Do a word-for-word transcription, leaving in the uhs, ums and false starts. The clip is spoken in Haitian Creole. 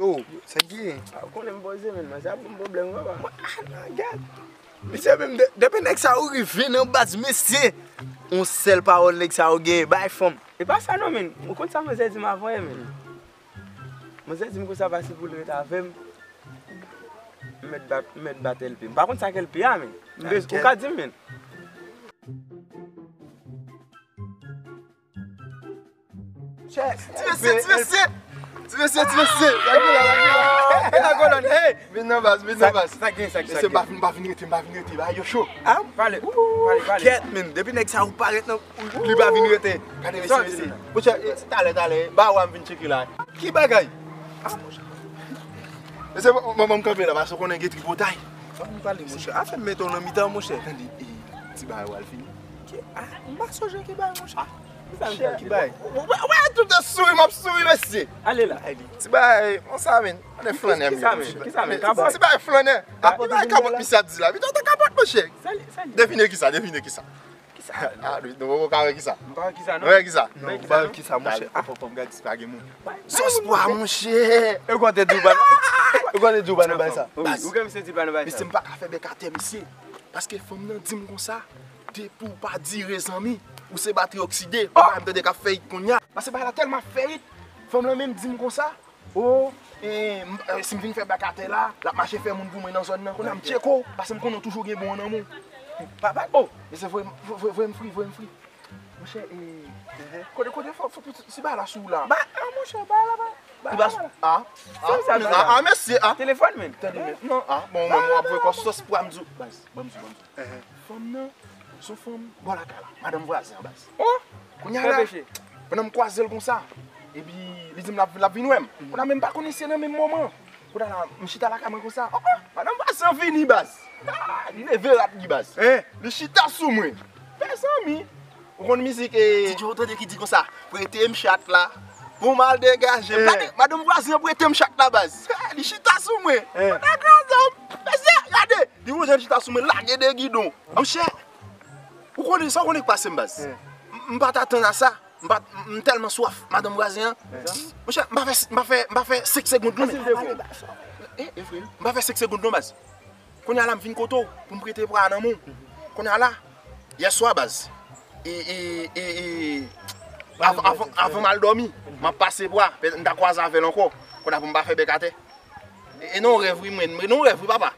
Oh, sa k genyen? A, ou konnen m poze, men, manzè ap ban m pwoblèm, papa. Ah, non, gad. Mesye, menm de- depi nèg sa yo rive nan baz, mesye, yon sèl pawòl nèg sa yo genyen, bay fanm. E pa sa non, men. Ou konn sa manzè di m avan yè, men. Manzè di m konsa pase pou l ret avè m. M mèt bat, m mèt bat L P. M pa konn sa k L P a, men. M bez- ou ka di m, men. Ti mesye, ti mesye. Ti mesye, ti mesye. Lage la, lage la. E la kolòn, hey. Vin nan baz, vin nan baz. Sa gen, sa gen, sa gen. Mesye, m pa vin, m pa vin rete, m pa vin rete. Bagay yo cho. Ah, pale, pale, pale. Kèt, men. Depi nèg sa yo parèt nan, li pa vin rete. Gade mesye, mesye. Monchè, e, talè, talè, ba w a m vin tcheke la. Ki bagay? Ah, monchè. Mesye, manman m kanpe la, paske w konnen gen tripotay. Ban m pale, monchè. Afè m mete w nan mitan, monchè. Tande, e, ti bagay w al fini. Ki, ah, m pa sonje ki bagay, monchè. Ki sa m fè ki bay? Wè, wè, tout an souri, m ap souri, mesye. Ale la. Ti bay, konsa, men. Anè flannè, men. Ki sa, men? Ki sa, men? Kapòt? Ti bay flannè. Ah, ki bay kapòt misye ap di la? Pito te kapòt, monchè. Sa li, sa li? Devine ki sa, devine ki sa. Ki sa? Ah, nou poko ka wè ki sa. M pa wè ki sa, non. Wè ki sa? Non, m pa wè ki sa, monchè. Ah, fò, fò m gade si pa gen moun. Sòs pwa, monchè. E w konn te di w pa, e w konn te di w pa nan bay sa. Ou gen misye di pa nan bay sa. Mesye, m pa ka fè bèk atè, mesye. Paske fanm nan di m konsa, depi w pa dire zanmi, ou se batri okside, ou pa m tande k ap fè it kounye a. Paske bagay la tèlman ap fè it, fanm nan menm di m konsa, o, e, m- e, si m vin fè bèk atè la, l ap mache fè moun pou mwen nan zòn nan. Kounye a m tcheke w, paske m konnen w toujou gen bon nan men w. Pa, pa, o, e se vre, vre, vre, vre m fri, vre m fri. Monchè, e, kote, kote, fò, fò, ti bagay la sou ou la. Ba, a, monchè, ba la, ba, ba la. Ah, ah, mesye, ah. Telefòn, men. Tande, men. Non, ah, bon, mwen, mwen ap voye kò sòs pwa m di w. Baz, ban m di w, ban m di w. Fanm nan, se yon fanm bò lakay la. Madanm vwazen an, baz. Oh! Kounye a la, pandan m kwaze l konsa, epi li di m l ap, l ap vin wè m. Kounye a, men m pa konnen si se nan menm moman. Kounye a la, m chita lakay mwen konsa. Oh, oh, madanm vwazen an vini, baz. Ah, li leve rad li, baz. Li chita sou mwen. Mezanmi. Ou konn mizik, e, Ti Djo tande ki di konsa, "Prete m chat la pou m al degaje m." Gade, madanm vwazen an prete m chat la, baz. Li chita sou mwen. Mwen pa gran zòm. Mesye, gade. Li woule chita sou mwen, lage de gidon. Monchè, ou konnen sa, ou konnen k pase m, baz. M, m pa t atann a sa. M pa, m tèlman swaf, madanm vwazen an. Monchè, m pa fè, m pa fè, m pa fè senk segonn non, men. E, e vre, m pa fè senk segonn non, baz. Kounye a la, m vin kote w pou m prete pwa a nan men w. Kounye a la, yèswa, baz, e, e, e, e, avan, avan, avan m al dòmi, m ap pase pwa, m ta kwaze avè l ankò. Kounye a pou m pa fè bèk atè. E, e nan yon rèv, wi, mwen, mwen nan yon rèv, wi, papa.